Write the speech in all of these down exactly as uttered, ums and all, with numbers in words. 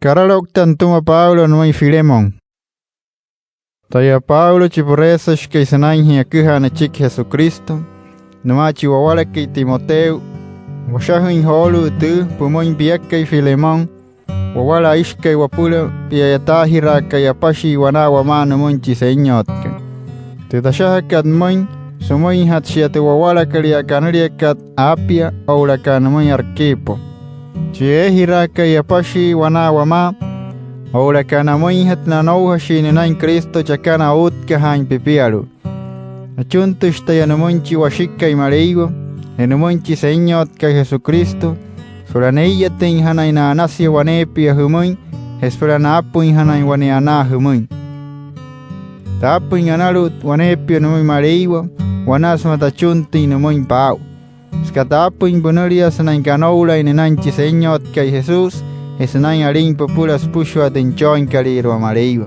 Karaloukta nütüma Pablo nümüin Filemón. Taya, Pablo, chi püreesashikai sünainjee aküjaa nüchiki Jesucristo nümaa chi wawalakai Timoteo, washajüin joolu'u tüü pümüin piakai Filemón, wawala aishikai wapüla pia a'yataajiraakai apashii wanaa wamaa nümüin chi Senyotkai. Tü tashajakat pümüin, sümüinjatü shia tü wawalakalia kanüliakat Apia oo'ulaka nümüin Arquipo, chi eejiraakai apashii wanaa wamaa, oo'ulaka namüinjatü na anoujashii nünain Cristo chakana outkajaain pipialu'u. Achuntüshi taya nümüin chi Washikai Maleiwa je nümüin chi Senyotkai Jesucristo süpüla nee'iyatüinjanain na'anasia waneepia jümüin je süpüla naapüinjanain wane anaa jümüin. Taapüin analu'ut waneepia nümüin Maleiwa wanaa sümaa tachuntüin nümüin paa'u, süka taapüin pünülia sünain kanoulain nünain chi Senyotkai Jesús je sünain alin püpüla süpüshua tü nüchooinkalüirua Maleiwa.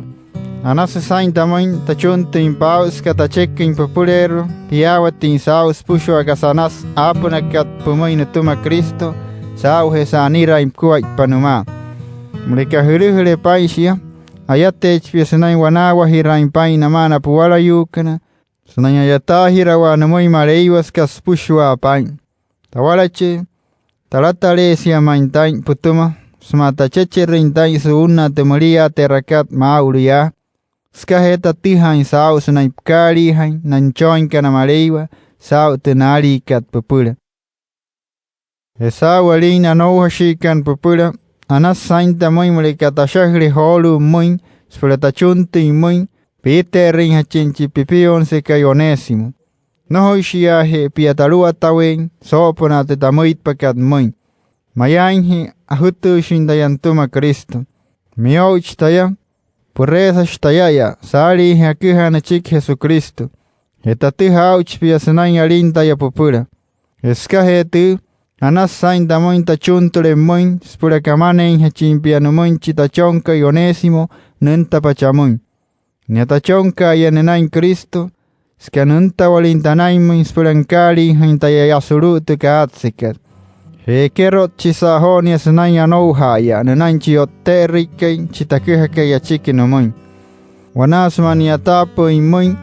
Anasü saa'in tamüin tachuntüin paa'u süka tacheküin püpüleerua piyaawatüin saa'u süpüshua kasa anasü aapünakat pümüin nütüma Cristo saa'ujee sa'aniraain pukuaippa nümaa. Müleka jülüjüle paa'in shia, ayateechi pia sünain wanaawajiraain paa'in namaa na puwalayuukana sünain a'yataajirawaa nümüin Maleiwa süka süpüshua paa'in. Tawalachee, talataleesia ma'i taa'in pütüma sümaa tachecherüin taa'in su'unnaa tü müliaa te'rakat maa'ulu yaa, sükajee tatüjaain saa'u sünain pükaaliijain na nüchooinkana Maleiwa saa'u tü naaliikat püpüla. Je saa'u alin na anoujashiikana püpüla, anasü saa'in tamüin müleka tashajüle joolu'u pümüin süpüla tachuntüin pümüin piite'erüinjachin chi pipiuunsekai Onésimo. Nnojoishiyaaje pia taluwataweein soo'opünaa tü tamüitpakat pümüin. Mayaainje ajütüüshin taya nütüma Cristo. Miyo'uchi taya, püreesashi taya'aya saaliijee aküjaa nüchiki Jesucristo. Je tatüjaa aa'uchi pia sünain alin taya püpüla. Je sükajee tüü, anasü saa'in tamüin tachuntüle pümüin süpüla kamaneeinjachin pia nümüin chi tachonkai Onésimo nüntapa chamüin. Nia tachonka'aya nünain Cristo, süka nüntawalüin tanainmüin süpüla nükaaliijain taya yaa sulu'u tü kaatsekat. Je ekerotchisa joo nia sünain anouja'aya nünain chi O'tte'erüikai, chi taküjakai achiki nümüin. Wanaa sümaa ni'yataapü'üin pümüin,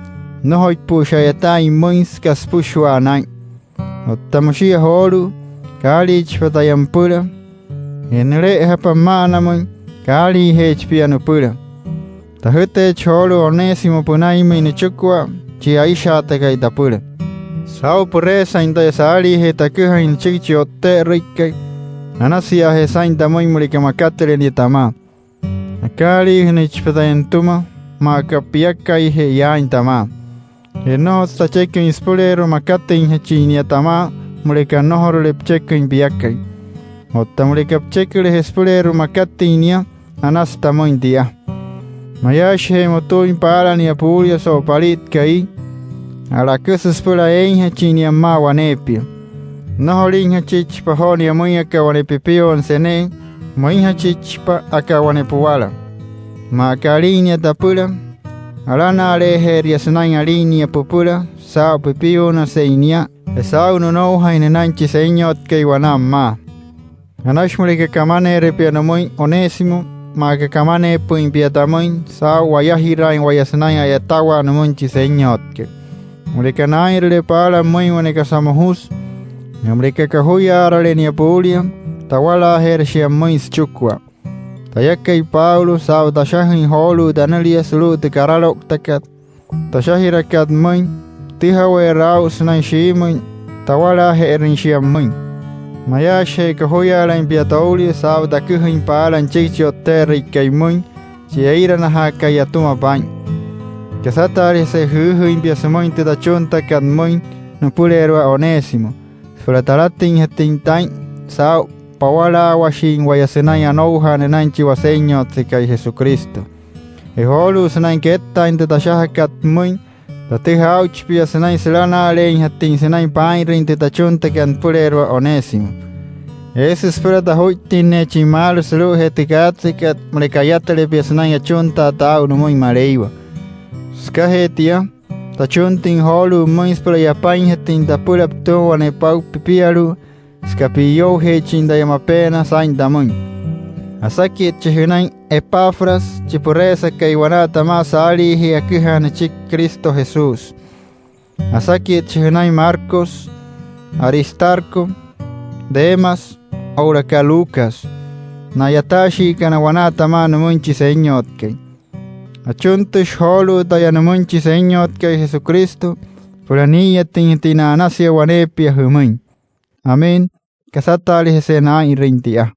nnojoipü'üshi a'yataain pümüin süka süpüshua naa'in. Otta müshia joolu'u, kaaliichipa taya nüpüla. Je nüle'ejapa püma'anamüin, kaaliijeechi pia nüpüla. Tajüteechi joolu'u Onésimo pünainmüin nüchikua, chi aishaatakai tapüla. Saa'u püreesain taya saaliijee taküjain nüchiki chi O'tte'erüikai, anasia'ajee saa'in tamüin müleka makatüle nia tamaa. Akaaliijünüichipa taya nütüma, maa aka piakaijee yaain tamaa. Je nnojotsü tacheküin süpüleerua makatüinjachin nia tamaa müleka nnojorule pücheküin piakai. Otta müleka pücheküleje süpüleerua makatüin nia, anasü tamüin tia. Mayaashije motüin paala nia puulia so'u palit ka'i, a'laküsü süpüla eeinjachin nia pümaa waneepia. Nnojolinjachichipa joo nia müin aka wane pipiuunse ne'e, müinjachichipa aka wane puwala. Maa aka alin nia tapüla, alana'aleejeeria sünain alin nia püpüla saa'u pipiuunasein nia je saa'u nünoujain nünain chi Senyotkai wanaa pümaa. Anashi müleka kamaneere pia nümüin Onésimo, maa aka kamaneepü'üin pia tamüin saa'u wayajiraain waya sünain a'yatawaa nümüin chi Senyotkai. Müleka naa'inrüle paala pümüin wane kasa mojusü, je müleka kojuyaarale nia puulia, tawalaajeerü shia pümüin süchikua. Tayakai, Pablo, saa'u tashajüin joolu'u tanülia sulu'u tü karalouktakat, tashajirakat pümüin, pütüjaweerü aa'u sünain shiimüin tawalaaje'erüin shia pümüin. Mayaashije kojuyaalain pia toulia saa'u taküjain paala nüchiki chi O'tte'erüikai pümüin, chi ee'iranajaakai atüma paa'in. Kasataalejese jüüjüüin pia sümüin tü tachuntakat pümüin nüpüleerua Onésimo süpüla talatüinjatüin taa'in saa'u pawalaawashin waya sünain anoujaa nünain chi Wasenyotsekai Jesucristo. Je joolu'u sünain kettaain tü tashajakat pümüin, tatüjaa aa'uchi pia sünain sülana'aleeinjatüin sünain paa'inrüin tü tachuntakat nüpüleerua Onésimo. Eesü süpüla tajuittinneechin maalü sulu'ujee tü kaatsekat müleka ayatüle pia sünain achuntaa taa'u nümüin Maleiwa. Sükajee tia, tachuntüin joolu'u pümüin süpüla yapainjatüin tapüla pütüma wane pau pipialu'u, süka pi'iyoujeechin taya mapeena saa'in tamüin. Asakitshi jünain Epafras, chi püreesakai wanaa tamaa saaliijee aküjaa nüchiki Cristo Jesús. Asakitshi jünain Marcos, Aristarco, Demas, oo'ulaka Lucas, na a'yataashiikana wanaa tamaa nümüin chi Senyotkai. Achuntüshi joolu'u taya nümüin chi Senyotkai Jesucristo süpüla nii'iyatüinjatüin na'anasia waneepia jümüin. Amén. Kasataalejese naa'inrüin tia.